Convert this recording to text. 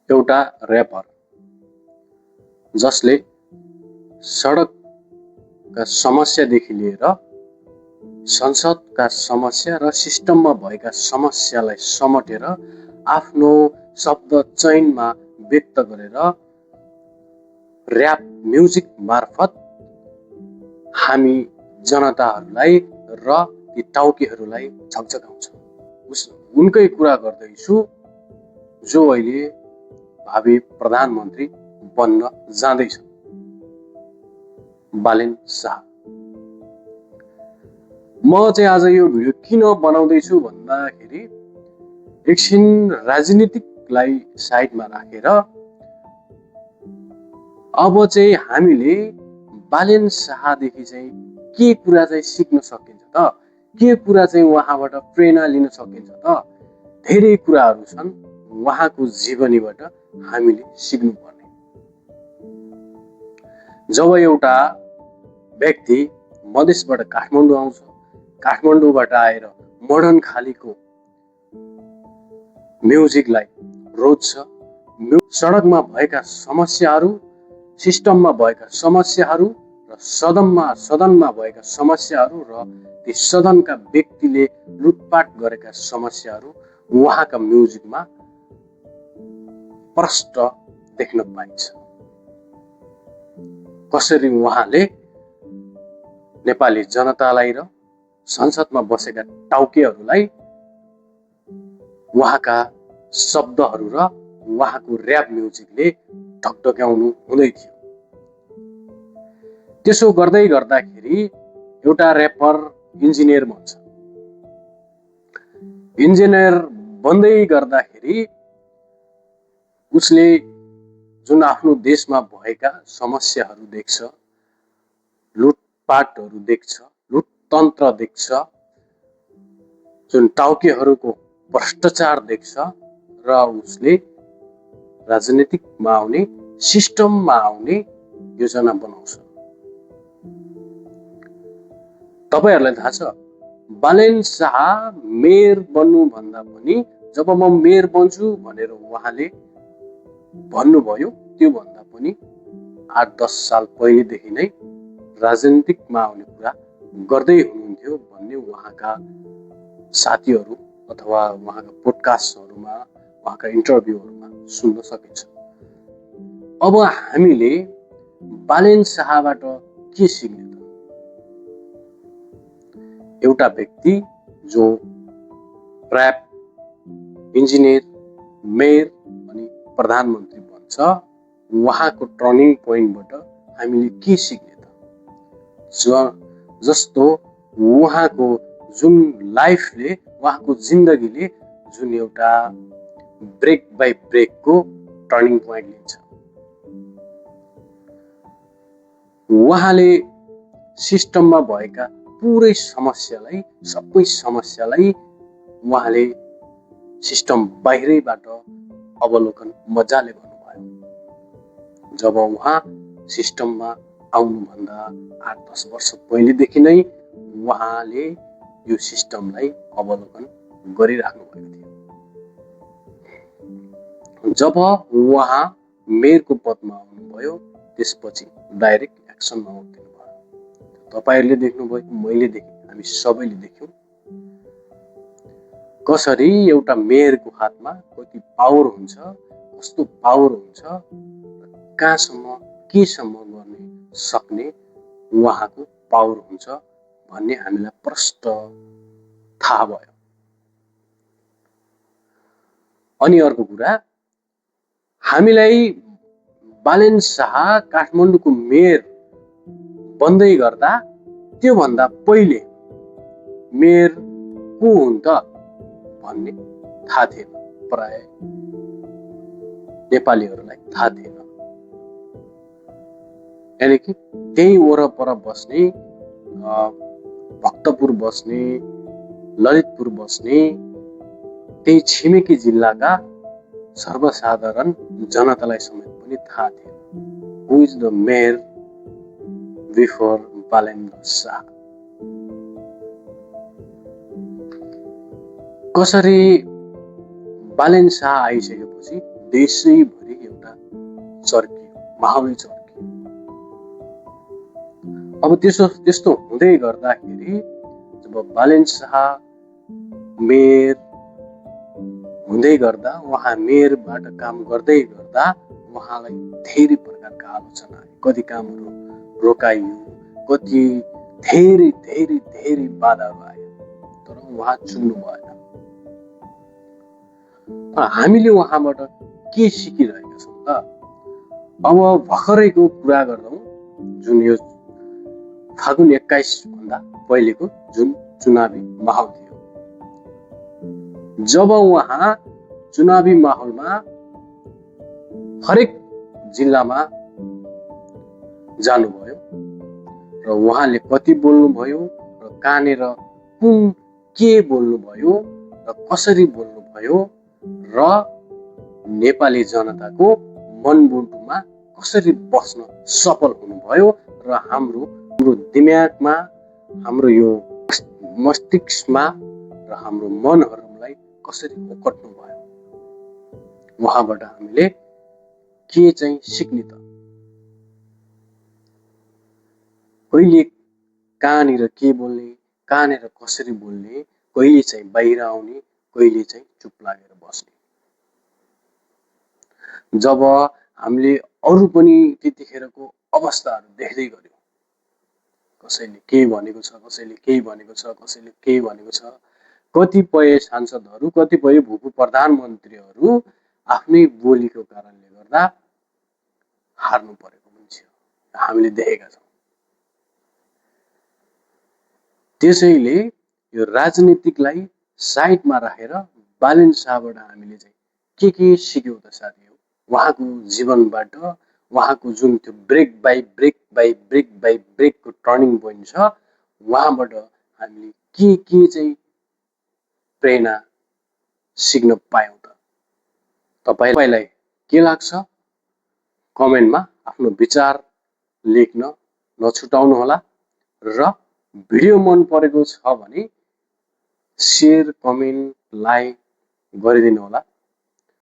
एउटा र्यापर जसले सडकका समस्यादेखि लिएर संसदका समस्या र सिस्टममा भएका समस्यालाई समेटेर आफ्नो शब्द चयनमा व्यक्त गरेर र्याप म्युजिक मार्फत हामी जनताहरूलाई र ती टाउकेहरूलाई झकझकाउँछ। उनकै कुरा गर्दैछु जो अहिले भावी प्रधानमन्त्री बन्न जाँदैछ, बालेन शाह। म चाहिँ आज यो भिडियो किन बनाउँदैछु भन्दाखेरि एकछिन राजनीतिकलाई साइडमा राखेर अब चाहिँ हामीले बालेन शाहदेखि चाहिँ के कुरा चाहिँ सिक्न सकिन्छ त, के कुरा चाहिँ उहाँबाट प्रेरणा लिन सकिन्छ त। धेरै कुराहरू छन् उहाँको जीवनीबाट हामीले सिक्नुपर्ने। जब एउटा व्यक्ति मधेसबाट काठमाडौँ आउँछ, काठमाडौँबाट आएर मोडर्न खालीको म्युजिकलाई रोज्छ, सडकमा भएका समस्याहरू, सिस्टममा भएका समस्याहरू र सदनमा भएका समस्याहरू र ती सदनका व्यक्तिले लुटपाट गरेका समस्याहरू उहाँका म्युजिकमा प्रष्ट देख्न पाइन्छ। कसरी उहाँले नेपाली जनतालाई र संसदमा बसेका टाउकेहरूलाई उहाँका शब्दहरू र उहाँको र्याप म्युजिकले ढकढक्याउनु हुँदै थियो। त्यसो गर्दै गर्दाखेरि एउटा र्यापर इन्जिनियर बन्छ। इन्जिनियर बन्दै गर्दाखेरि उसले जुन आफ्नो देशमा भएका समस्याहरू देख्छ, लुटपाटहरू देख्छ, लुटतन्त्र देख्छ, जुन टाउकेहरूको भ्रष्टाचार देख्छ र उसले राजनीतिकमा आउने, सिस्टममा आउने योजना बनाउँछ। तपाईहरूलाई थाहा छ, बालेन शाह मेयर बन्नु भन्दा पनि जब म मेयर बन्छु भनेर उहाँले भन्नुभयो, त्यो भन्दा पनि 8-10 साल पहिलेदेखि नै राजनीतिकमा आउने कुरा गर्दै हुनुहुन्थ्यो भन्ने उहाँका साथीहरू अथवा उहाँका पोडकास्टहरूमा, उहाँका इन्टरभ्यूहरूमा सुन्न सकिन्छ। अब हामीले बालेन शाहबाट के सिक्ने त? एउटा व्यक्ति जो र्याप इन्जिनियर, मेयर अनि प्रधानमन्त्री बन्छ, उहाँको टर्निङ पोइन्टबाट हामीले के सिक्ने त? जस्तो उहाँको जुन लाइफले, उहाँको जिन्दगीले जुन एउटा ब्रेक बाई ब्रेकको टर्निङ पोइन्ट लिन्छ। उहाँले सिस्टममा भएका पुरै समस्यालाई, सबै समस्यालाई उहाँले सिस्टम बाहिरैबाट अवलोकन मजाले गर्नुभयो। जब उहाँ सिस्टममा आउनुभन्दा 8-10 वर्ष पहिलेदेखि नै उहाँले यो सिस्टमलाई अवलोकन गरिराख्नु भएको थियो। जब उहाँ मेयरको पदमा आउनुभयो, त्यसपछि डाइरेक्ट एक्सनमा उत्रिनु भयो। तपाईहरूले देख्नुभयो, मैले देखेँ, हामी सबैले देख्यौँ कसरी एउटा मेयरको हातमा कति पावर हुन्छ, कस्तो पावर हुन्छ, कहाँसम्म केसम्म गर्ने सक्ने उहाँको पावर हुन्छ भन्ने हामीलाई प्रष्ट थाहा भयो। अनि अर्को कुरा, हामीलाई बालेन शाह काठमाडौँको मेयर बन्दै गर्दा त्योभन्दा पहिले मेयर को हुन् त भन्ने थाहा थिएन। प्राय नेपालीहरूलाई थाहा थिएन। यानि कि त्यही वरपर बस्ने, भक्तपुर बस्ने, ललितपुर बस्ने, त्यही छिमेकी जिल्लाका सर्वसाधारण जनतालाई समेत पनि थाहा थिएन who is the mayor before Balen Shah. कसरी बालेन शाह आइसकेपछि देशैभरि एउटा चर्कियो, माहौलै चर्कियो। अब त्यस्तो हुँदै गर्दाखेरि जब बालेन शाह मेयर हुँदै गर्दा, उहाँ मेयरबाट काम गर्दै गर्दा उहाँलाई धेरै प्रकारका आलोचना आए। कति कामहरू रोकाइयो, कति धेरै धेरै धेरै बाधाहरू आयो, तर उहाँ चुन्नु भएन। हामीले उहाँबाट के सिकिरहेका छौँ त? अब भर्खरैको कुरा गर्छौँ, जुन यो फागुन 21 भन्दा पहिलेको जुन चुनावी माहौल थियो, जब उहाँ चुनावी माहौलमा हरेक जिल्लामा जानुभयो र उहाँले कति बोल्नुभयो र कहाँनिर कुन के बोल्नुभयो र कसरी बोल्नुभयो र नेपाली जनताको मनमुटुमा कसरी बस्न सफल हुनुभयो र हाम्रो दिमागमा, हाम्रो यो मस्तिष्कमा र हाम्रो मनहरूलाई कसरी ओकट्नु भयो, उहाँबाट हामीले के चाहिँ सिक्ने त? कहिले कहाँनिर के बोल्ने, कहाँनिर कसरी बोल्ने, कहिले चाहिँ बाहिर आउने, कहिले चाहिँ चुप लागेर बस्ने। जब हामीले अरू पनि त्यतिखेरको अवस्थाहरू देख्दै गऱ्यौँ, कसैले के भनेको छ, कसैले के भनेको छ, कसैले के भनेको छ, कतिपय सांसदहरू, कतिपय भूपू प्रधानमन्त्रीहरू आफ्नै बोलीको कारणले गर्दा हार्नु परेको हुन्छ, हामीले देखेका छौँ। त्यसैले यो राजनीतिकलाई साइडमा राखेर बालेन शाहबाट हामीले चाहिँ के सिक्यौँ त साथीहरू? उहाँको जीवनबाट, उहाँको जुन त्यो ब्रेक बाई ब्रेकको टर्निङ पोइन्ट छ, उहाँबाट हामीले के चाहिँ प्रेरणा सिक्न पायौँ त? तपाईँलाई के लाग्छ? कमेन्टमा आफ्नो विचार लेख्न नछुटाउनुहोला र भिडियो मन परेको छ भने शेयर, कमेन्ट, लाइक गरिदिनु होला।